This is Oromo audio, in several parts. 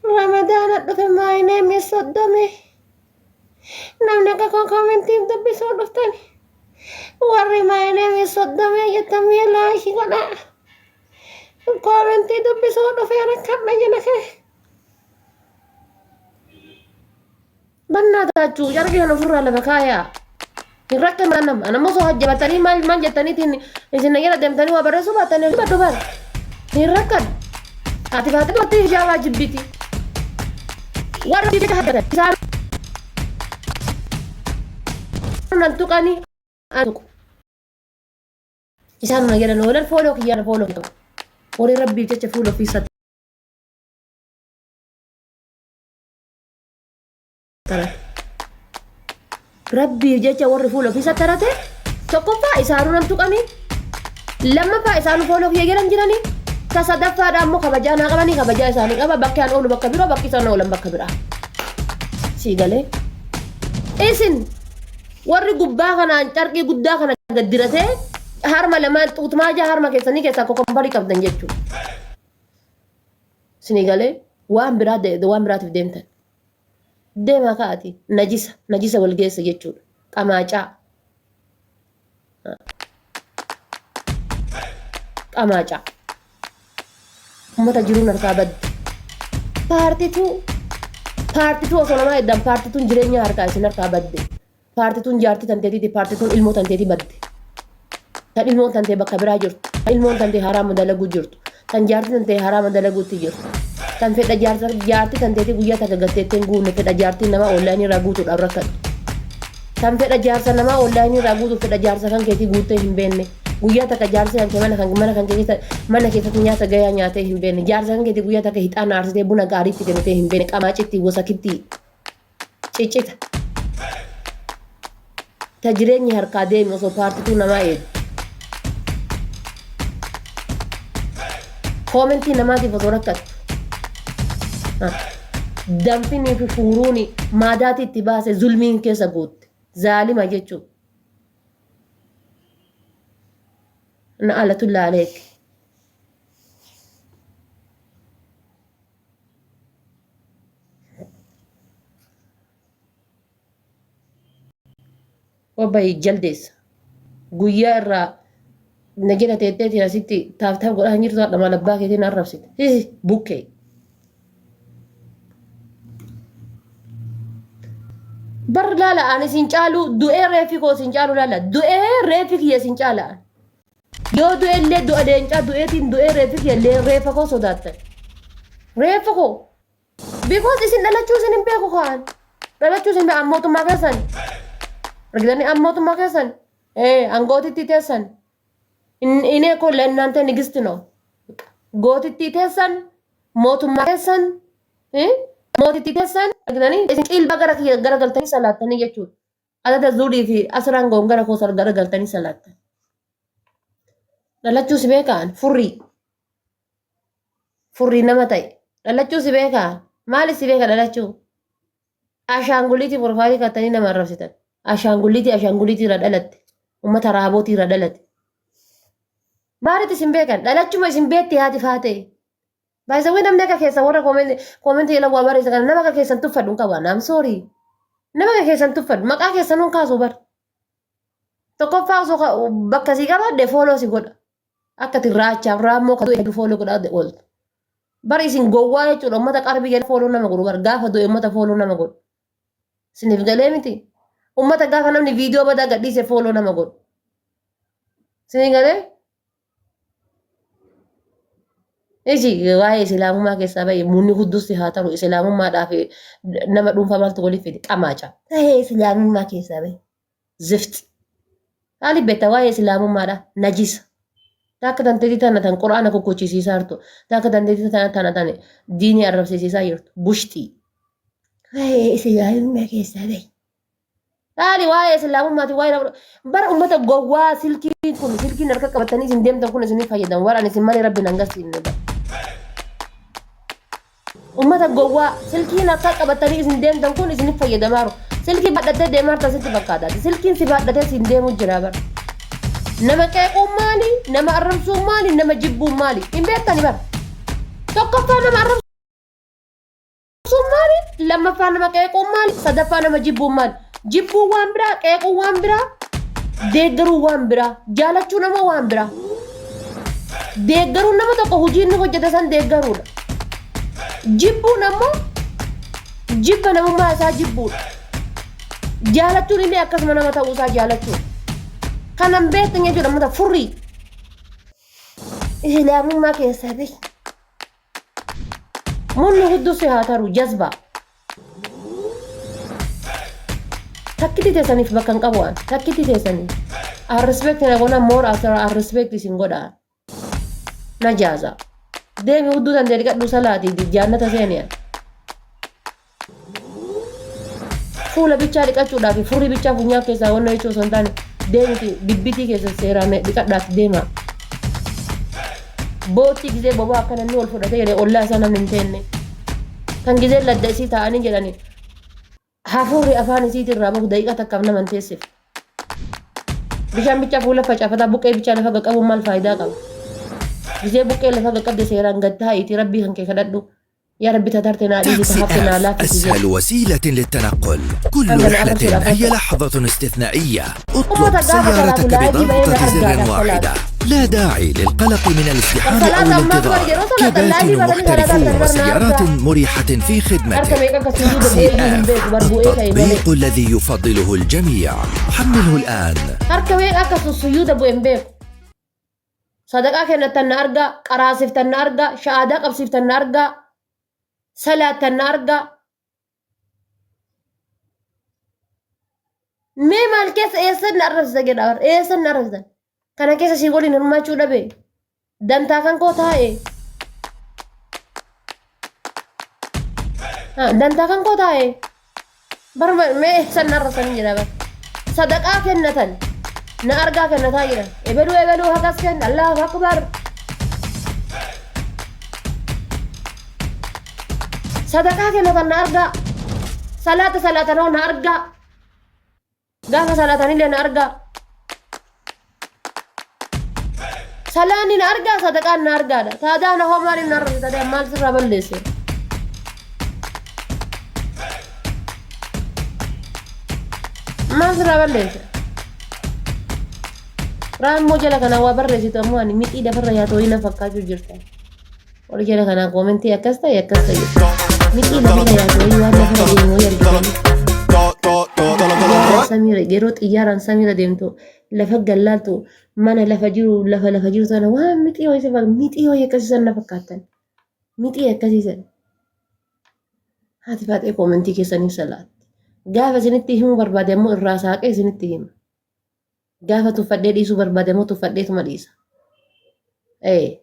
Ramadaana dhufe my name is Soddome. Namni akka koo koomentiin dubbisuu dhuftan warri my name is Soddome jettan mee laayikii godhaa. Koomentii dubbisuu dhufee rakkadha jala kee. Bannaa taachuu carqii kana ofirraa lafa kaayaa. Hin rakkanaa nama. Ana osoo hajjabatanii maal maal jettaniitiin isin na jala deemtanii waa barreessuu baattanii hin baddu bara. Hin rakkadhu. Ati baatee dubartii hijaabaa jibbiti. Warra jecha hajjatan isaan nan tuqanii an tuqu. Isaan na jedhan oolan fooloo kiyyaan fooloo ta'u. Warri rabbiif jecha fuula ofii sattarate. Rabbiif jecha warri fuula ofii sattarate tokkoffaa isaanuu nan tuqanii lammaffaa isaanuu fooloo kiyya jedhan jiranii ta sadaffaadha ammoo kabajaa naa qabanii kabajaa isaanii qaba bakki an oolu bakka biroo bakki isaan oolan bakka biraa. Sii galee. Isin warri gubbaa kanaan carqii guddaa kana gad diratee harma lamaan xuutmaa jaha harma keessanii keessaa kokombarii qabdan jechuudha. Isinii galee waan biraa waan biraatiif deemtan. Deemaa ka'ati najisa najisa wal geessa jechuudha. Qamaacaa. Qamaacaa. Uummata jiruun harkaa badde. Paartituu paartituu osoo namaa eddan paartituun jireenya harkaa isin harkaa badde. Paartituun jaartii tanteetiiti paartituun ilmoo tanteetii badde. Tan ilmoon tantee bakka biraa jirtu. Tan ilmoon tantee haraama dalaguu jirtu. Tan jaartii tantee haraama dalaguutti jirtu. Tan fedha jaartii tanteetii guyyaa takka gatteettee hin guunne fedha jaartii namaa onlaayinii irraa guutuudhaaf rakkattu. Tan fedha jaarsa namaa onlaayinii irraa guutuuf fedha jaarsa kan keetii guuttee hin beenne. Guyyaa takka jaarsi kan kee mana kan mana kan kee keessa mana keessatti nyaata gayaa nyaatee hin beenne. Jaarsa kan keetii guyyaa takka hixaana aarsitee buna gaarii itti kennitee hin beenne. Qamaacittii wosakittii. Ciccita. Ta jireenyi harkaa deemi osoo paartituu namaa eegu. Koomentii namaatiif osoo rakkattu. Danfinii fi fuuruuni maadaatii itti baase zulmiin keessa guutte. Zaalima jechuun. Na alatullaa aleek. Obbayi jaldeessa. Guyyaa irraa na jala teetteetiin asitti taaf taaf godhaa hin jirtu hadha maal abbaa keetiin arrabsite. Hisi bukkee. Bar laala ani sin caalu du'ee reeffi koo sin caalu laala du'ee reeffi kiyya sin caala. Yoo du'e illee du'a leencaa du'eetiin du'ee reeffi kiyya illee reeffa koo sodaattan. Reeffa koo. Because isin dhalachuu isin hin beeku kaan. Dhalachuu isin beeku mootummaa keessan. Argitanii an mootummaa keessan. Ee angootittii teessan. Inee koo ለእናንተ ንግስት ነው። Gootittii teessan mootummaa keessan mootittii teessan argitanii isin qiilba gara kiyya gara galtanii salaattanii jechuudha. Adada zuurii fi asiraan goon gara koo gara galtanii salaattan. Dhalachuu si beekaan furrii. Furrii nama ta'e. Dhalachuu si beekaa maali si beeka dhalachuu? Ashaanguliitii profaayilii kattanii nama arrabsitan. Ashaanguliitii ashaanguliitii irra dhalatte. Uummata raabootii irra dhalate. Maalitti isin beekan? Dhalachuma isin beetti haati faatee. Baay'isawwee namni akka keessan warra koomentii jala waa barreessa kana nama akka keessan tuffadhu hin qabu. I'm sorry. Nama akka keessan tuffadhu maqaa keessan hin kaasu bar. Tokkoffaa osoo bakka sii qabaadhe fooloo si godha. Akka ati raachaaf raammoo kan du'e fooloo godhaa ooltu. Bar isin gowwaa jechuudha uummata qarbii jala fooloo nama godhu bar gaafa du'e uummata fooloo nama godhu. Isiniif galee miti. Uummata gaafa namni viidiyoo badaa gadhiise fooloo nama godhu. Isinii galee? Iji waa'ee islaamummaa keessaa bahe munni huddusti haa ta'u islaamummaadhaaf nama dhuunfaa maaltu waliif fide qamaaca. Waa'ee islaamummaa keessaa bahe zifti. Maaliif beekta waa'ee islaamummaadha najisa. Takka dandeettii tana tan quraana kukkuchisiisaa jirtu. Takka dandeettii tana tana tan diinii arrabsiisiisaa jirtu. Bushxii. Waa'ee islaamummaa keessaa bahe. Taali waa'ee islaamummaati waa'ee nama bara ummata gowwaa silkiin kun silkiin harka qabatanii isin deemtan kun isinii fayyadan waraan isin malee rabbi nan garsiifne bara. Ummata gowwaa silkiin harka qabatanii isin deemtan kun isinif fayyadamaaru. Silkii baadhattee deemaa jirta sitti fakkaata. Silkiin si baadhatee siin deemuu jira bara. Nama qeequun maali? Nama arrabsuun maali? Nama jibbuun maali? Hin beektani bara. Tokkoffaa nama arrabsuun. Lammaffaa nama qeequun maali? Sadaffaa nama jibbuun maali? Jibbuun waan biraa, qeequun waan biraa, deeggaruun waan biraa, jaalachuu nama waan biraa. Deeggaruun nama tokko hojii inni hojjete san deeggaruudha. Jibbuun ammoo jibba namummaa isaa jibbuudha. Jaalachuun illee akkasuma nama ta'uu isaa jaalachuudha. Kanan beektan jechuudha mata furrii. Islaamummaa keessaa bahi. Munni hudduu si haa taru jazbaa. Takkitti teessaniif bakka hin qabu an. Takkitti teessaniif. I respect na gona more after I respect isin godha. Na jaaza. Deemi hudduu dandee dhiqadhu salaati jaannata seeni an. Fuula bichaa dhiqachuudhaaf furrii bichaa funyaan keessaa wanna jechuu osoo hin taane deemiti bibbitii keessa seeraan dhiqadhaaf deema. Boottii gizee bobaa akka namni ol fudhatee jedhe ollaa isaa namni hin teenne. Kan gizee ladda isii taa'anii jedhani hafuurri afaan isiitii irraa bahu daqiiqaa takkaaf nama hin teessifne. Bishaan bichaa fuula facaafataa buqqee bichaa lafa qaqqabuun maal faayidaa qaba? Gizee buqqee lafa qaqqabde seeraan gad taa'iitii rabbii kan kee kadhadhu. Yaa rabbi tatarte naa dhiisi تاكسي ta hafte naa اف laaffisi jedhi. اسهل وسيله للتنقل، كل Hanga na رحله arrabsuudhaaf هي hojjeta. لحظه استثنائيه. Ummata اطلب gaafa salaatu سيارتك laayivii bahee na بضغطه زر argaadhaaf salaatu. واحده، لا داعي للقلق من Bar الازدحام او salaata ammaa bar الانتظار. yeroo salaatan laayivii كباتن bahanii salaataan محترفون tan bar na وسيارات argaa. مريحه في Harka خدمتك. meeqa akka sujuuda تاكسي bu'ee iyyuu hin اف، beeku bar bu'ee ka'e malee. التطبيق الذي يفضله الجميع، حمله الان. Harka meeqa akka sujuuda bu'e hin beeku. Sadaqaa kennattan na argaa, qaraasiftan na argaa, sha'aadaa qabsiiftan na argaa, salaattan na argaa. Mee maal keessa eessan na arrabsita jedha bar eessan na arrabsitan. Kana keessa si waliin hirmaachuu dhabe. Dantaa kan koo taa'e. Dantaa kan koo taa'e. Bar mee eessan na arrabsanii jedha bar. Sadaqaa kennatan na argaa kennataa jiran. Ebeluu ebeluu hagas kenna Allahu akbar. Sadaqaa kennatan na argaa. Salaata salaatanoo na argaa. Gaafa salaatanillee na argaa. Salaanni na argaa sadaqaan na argaadha. Taadaa na hoo maaliif na arrabsita tadee maal sirraa balleesse? Maal sirraa balleesse? Raammoo jala kanaa waa barreessitu ammoo ani mixii lafarra yaatoo na fakkaachuu jirta. Warri jala kanaa koomentii akkas ta'e akkas ta'e. Mixii lafarra yaatoo waan lafarra deemu wayii argitanii. Xiyyaaraan samiirra yeroo xiyyaaraan samiirra deemtu lafa gallaaltu mana lafa jiru lafa lafa jiru sana waan mixii wayii si fakkaatu mixii wayii akkasiisan na fakkaattan. Mixii akkasiisan. Haati faaxee koomentii keessaniif salaatti. Gaafa isinitti himuu barbaade ammoo irraa saaqee isinitti hima. Gaafa tuffadhee dhiisuu barbaade immoo tuffadheetuma dhiisa. Ee.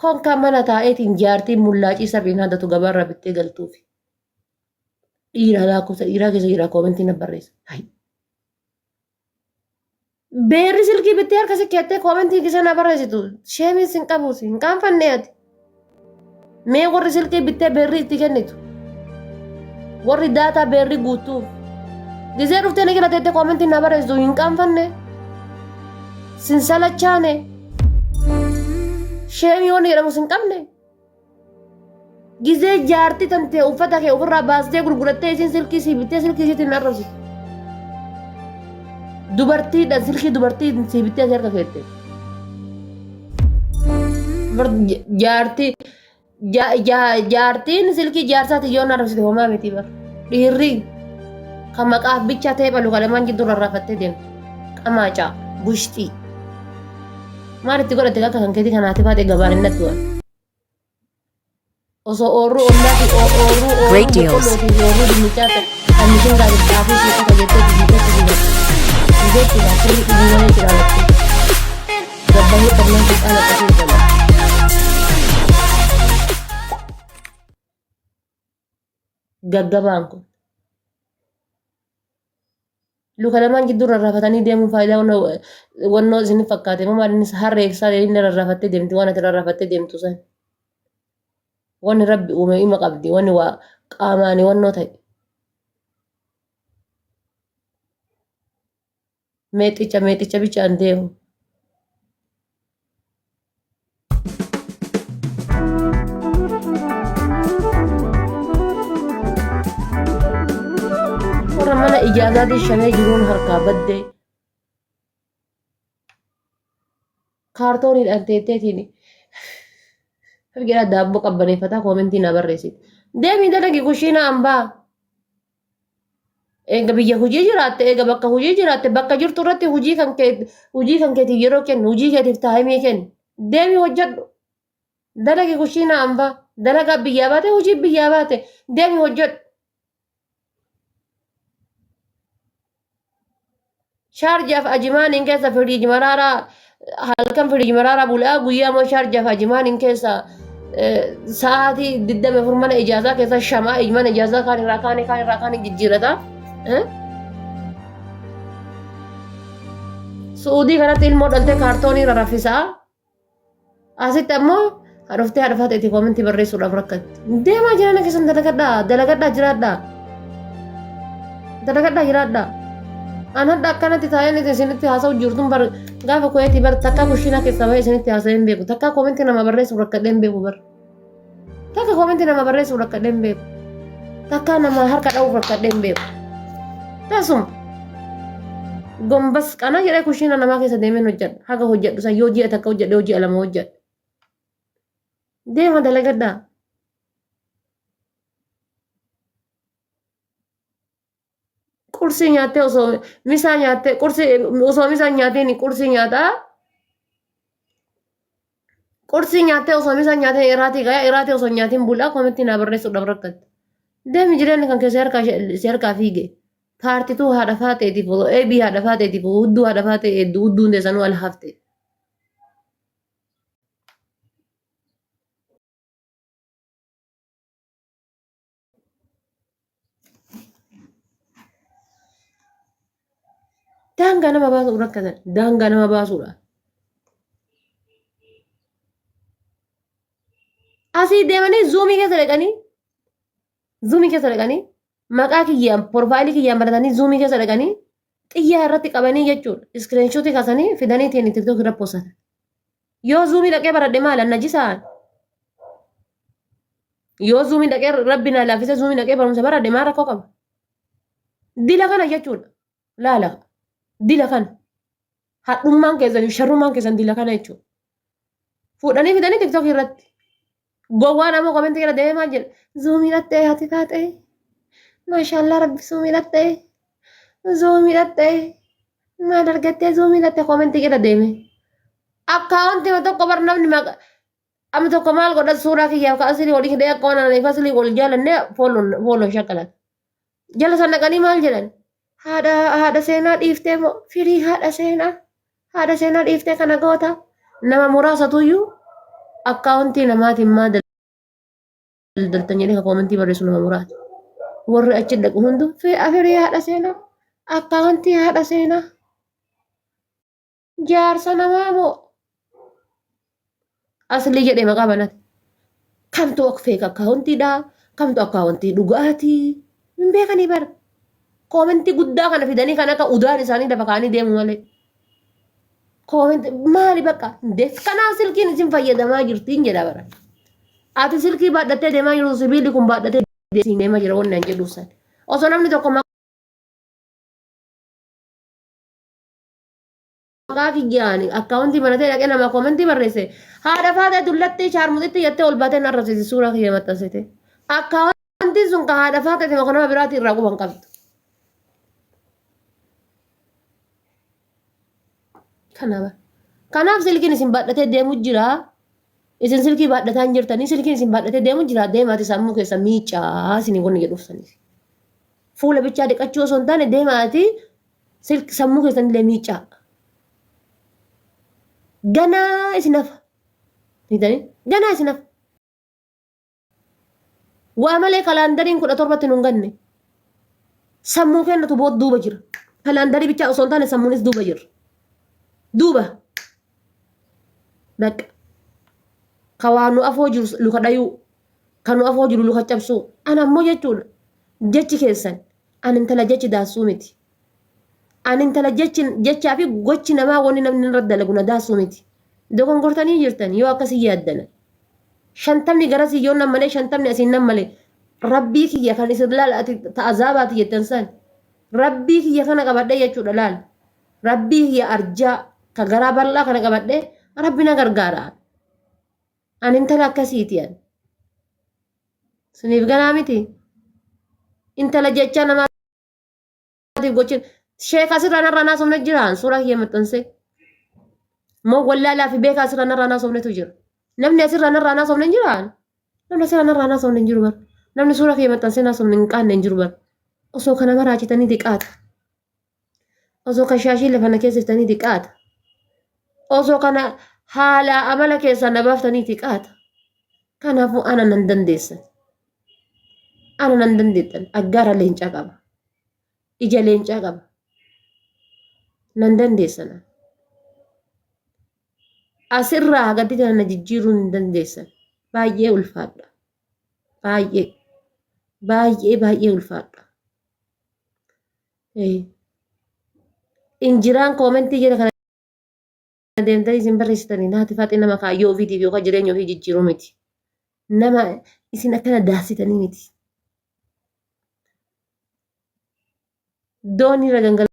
Konkaa mana taa'eetiin jaartiin mullaacii sabiin haadatu gabaarraa bittee galtuufi. Dhiira lakkoofsa dhiiraa keessa jira koomentii na barreessa. Hayi. Beerri silkii bittee harka si keettee koomentii keessa na barreessitu. Sheemiin sin qabu si hin qaanfanne ati. Mee warri silkii bittee beerri itti kennitu. Warri daataa beerri guutuuf. Gizee dhuftee na jala teettee koomentii na barreessitu hin qaanfanne. Sin salachaane. Sheemii wanni jedhamu sin qabne. Gizee jaartii tantee uffata kee ofirraa baastee gurgurattee isiin silkii sii bittee silkii isiitiin hin arrabsitu. Dubartiidha silkii dubartii sii bittee si harka keette. Jaartii jaartiin silkii jaarsaati yoo arrabsite homaa miti bar. Dhiirri kan maqaaf bichaa ta'e balu kalamaan jidduu rarraafattee deemtu. Qamaacaa bushxii. Maal itti godhatte akka kan keetii kanaati baatee gabaan hin nattu. Osoo oorruu ollaa fi oorruu oorruu Great deals. boqqolloo fi oorruu dinnichaa ta'e kan mishingaa fi xaafii fi qofa jettee dibiiteetti dibatte. Dibeetti laa firii dhibuu malee jira latte. Gabbahee qonnaan fixaa naqatee jala. Gaggabaan kun. Luka lamaan gidduu rarraafatanii deemuun faayidaa wannoo isin fakkaate moo maal innis harree fi saree inni rarraafattee deemti waan ati rarraafattee deemtu san. Wanni rabbi uume ima qabdi wanni waa qaamaani wannoo ta'e. Meexicha meexicha bichaan deemu. ijaazaatiin shamee jiruun harkaa baddee. Kaartooniidhaan teetteetiin jedha daabboo qabbaneeffataa koomentii naa barreessite. Deemii dalagi kushiina ambaa. Eega biyya hojii jiraatte, eega bakka hojii jiraatte, bakka jirtu irratti hojii kan kee hojii kan keetiif yeroo kennu, hojii keetiif taayimii kennu. Deemii hojjedhu. Dalagi kushiina ambaa. Dalagaa biyyaa baate, hojii biyyaa baate. Deemii hojjedhu. Shaarjaaf ajimaaniin keessa firiij maraaraa halkan firiij maraaraa bulaa guyyaa immoo shaarjaaf ajimaaniin keessa sa'aatii 24 mana ijaazaa keessa shamaa mana ijaazaa kaan irraa kaanii kaan irraa kaanii jijjiirata. Su'uudii kanatti ilmoo dhaltee kaartoonii rarraffisaa. Asitti ammoo hadhoftee haadha faaxeetii koomentii barreessuudhaaf rakkatti. Deemaa jireenya keessan dalagadhaa, dalagadhaa jiraadhaa. Dalagadhaa jiraadhaa. An hadha akkanatti taa'een isinitti haasa'u jirtun bar gaafa kuweetii bar takkaa kushiinaa keessaa bahee isinitti haasa'ee hin beeku. Takkaa koomentii nama barreessuuf rakkadhee hin beeku bar. Takka koomentii nama barreessuuf rakkadhee hin beeku. Takkaa nama harka dha'uuf rakkadhee hin beeku. Tasuma. Gombas qana jedhee kushiina namaa keessa deemeen hojjedha. Haga hojjedhu san yoo ji'a takka hojjedhe yoo ji'a lama hojjedha. Deema dalagadhaa. Qursii nyaattee osoo misaa nyaattee qursii osoo misaa hin nyaatiin qursii nyaataa. Qursii nyaattee osoo misaa hin nyaatiin iraatii gayaa iraatii osoo hin nyaatiin bulaa komentii naa barreessuudhaaf rakkatte. Deemi jireenyi kan kee si harkaa fiige. Paartituu haadha faateetiif eebii haadha faateetiif hudduu haadha faatee hedduu hudduun teessanuu ala hafte. Daangaa nama baasuuf rakkatan. Daangaa nama baasuudha. Asii deemanii zuumii keessa dhaqanii zuumii keessa dhaqanii maqaa kiyyaan profaayilii kiyyaan banatanii zuumii keessa dhaqanii xiyyaa irratti qabanii jechuudha. Iskiriinshuutii kaasanii fidanii ittiin tiktook irra poosatan. Yoo zuumii dhaqee baradhe maal anna jisaan? Yoo zuumii dhaqee rabbi naa laaffisee zuumii dhaqee barumsa baradhe maal rakkoo qaba? Dila kana jechuudha. Laala. Dila kana. Hadhummaan keessan sharrummaan keessan dila kana jechuudha. Fuudhanii fidanii tiktok irratti. Gowwaan ammoo komentii jala deemee maal jedha? Zuumii dhattee haati taatee. Maashaallah rabbi zuumii dhattee. Zuumii dhattee. Maal argattee zuumii dhattee komentii jala deeme. Akkaawwantii tokko bar namni maqa Amma tokko maal godha suuraa kiyyaaf ka asilii walii hidhee akka waan ananiif asilii wal jaalanne fooloon fooloon shakkalan. Jala san dhaqanii maal jedhan? Haadha haadha seenaa dhiiftee moo firii haadha seenaa haadha seenaa dhiiftee kana goota nama muraasatuyyuu akkaawuntii namaatiin maa daldaltan jedhee ka koomentii barreessu nama muraasa. Warri achi dhaqu hundu firii haadha seenaa akkaawuntii haadha seenaa Jaarsa namaa moo? Aslii jedhee maqaa banate. Kamtu feek akkaawuntiidha? Kamtu akkaawuntii dhugaatii? Hin beekanii bara. Koomentii guddaa kana fidanii kan akka udaan isaanii lafa kaa'anii deemu malee. Koomentii maali bakka? Kanaaf silkiin isin fayyadamaa jirtiin jedha bara. Ati silkii baadhattee deemaa jirtu sibiilli kun baadhatee deemaa jira wanni an jedhuuf san. Osoo namni tokko maqaa kiyyaan akkaawuntii banatee dhaqee nama koomentii barreesse haadha faatee dullattii shaarmuxitti jettee ol baatee narra seesi suuraa kiyya maxxansite akkaawuntiin sun ka haadha faatee kan nama biraatii irraa quban qabdu. Kanaaf kanaaf silkiin isin baadhatee deemu jira. Isin silkii baadhataa hin jirtanii silkiin isin baadhatee deemu jira deemaati sammuu keessa miicaa isin wanni jedhuuf saniif. Fuula bichaa dhiqachuu osoo hin taane deemaati Silk sammuu keessan illee miiccaa. Ganaa isin hafa. Hiitanii? Ganaa isin hafa. Waa malee kalaandariin 17tti nun ganne. Sammuu kennatu bood duuba jira. Kalaandarii bichaa osoo hin taane sammuunis duuba jira. Duuba. Bakka. Ka waa nu afoo jiru luka dhayuu. Ka nu afoo jiru luka cabsuu. Ana ammoo jechuudha. Jechi keessan Ani intala jechi daassuu miti. Ani intala jechi jechaa fi gochi namaa wanni namni irra dalagu na daassuu miti. Dogongortanii jirtan yoo akkasii yaaddana. Shantamni garasii yoo nan malee shantamni asiin nan malee. Rabbii kiyya kan isin laala ati ta'azaabaati jettan san. Rabbii kiyya kana qabadhee jechuudha laal. Rabbii kiyya arjaa ka garaa bal'aa kana qabadhee rabbi na gargaara. Ani intala akkasiiti ani. Siniif ganaa miti. Intala jechaa namaatiif gochin. Sheeka asirraa narraa naasofne jiraan suuraa kiyya maxxansee. Moo wallaalaa fi beekaa asirraa narraa naasofnetu jira. Namni asirraa narraa naasofne hin jiraan. Namni asirraa narraa naasofne hin jiru bar. Namni suuraa kiyya maxxansee naasofne hin qaanne hin jiru bar. Osoo kana maraachitanii diqaata. Osoo kan shaashii lafa na keessiftanii diqaata. Osoo kana haala amala keessaa na baaftanii diqaata. Kanaafuu ana nan dandeessan. Ana nan dandeettan. Aggaara leencaa qaba. Ija leencaa qaba. Nan dandeessan. Asirraa gadi kana na jijjiiruu hin dandeessan. Baay'ee ulfaadha. Baay'ee. Baay'ee baay'ee ulfaadha. Injiraan koomentii jala kana deemtanii isin barreessitanii naati faaxee nama kaayyoo ofiitiif yookaan jireenya ofii jijjiiruu miti. Nama isin akkana daasitanii miti. Doonii irra gangalaa.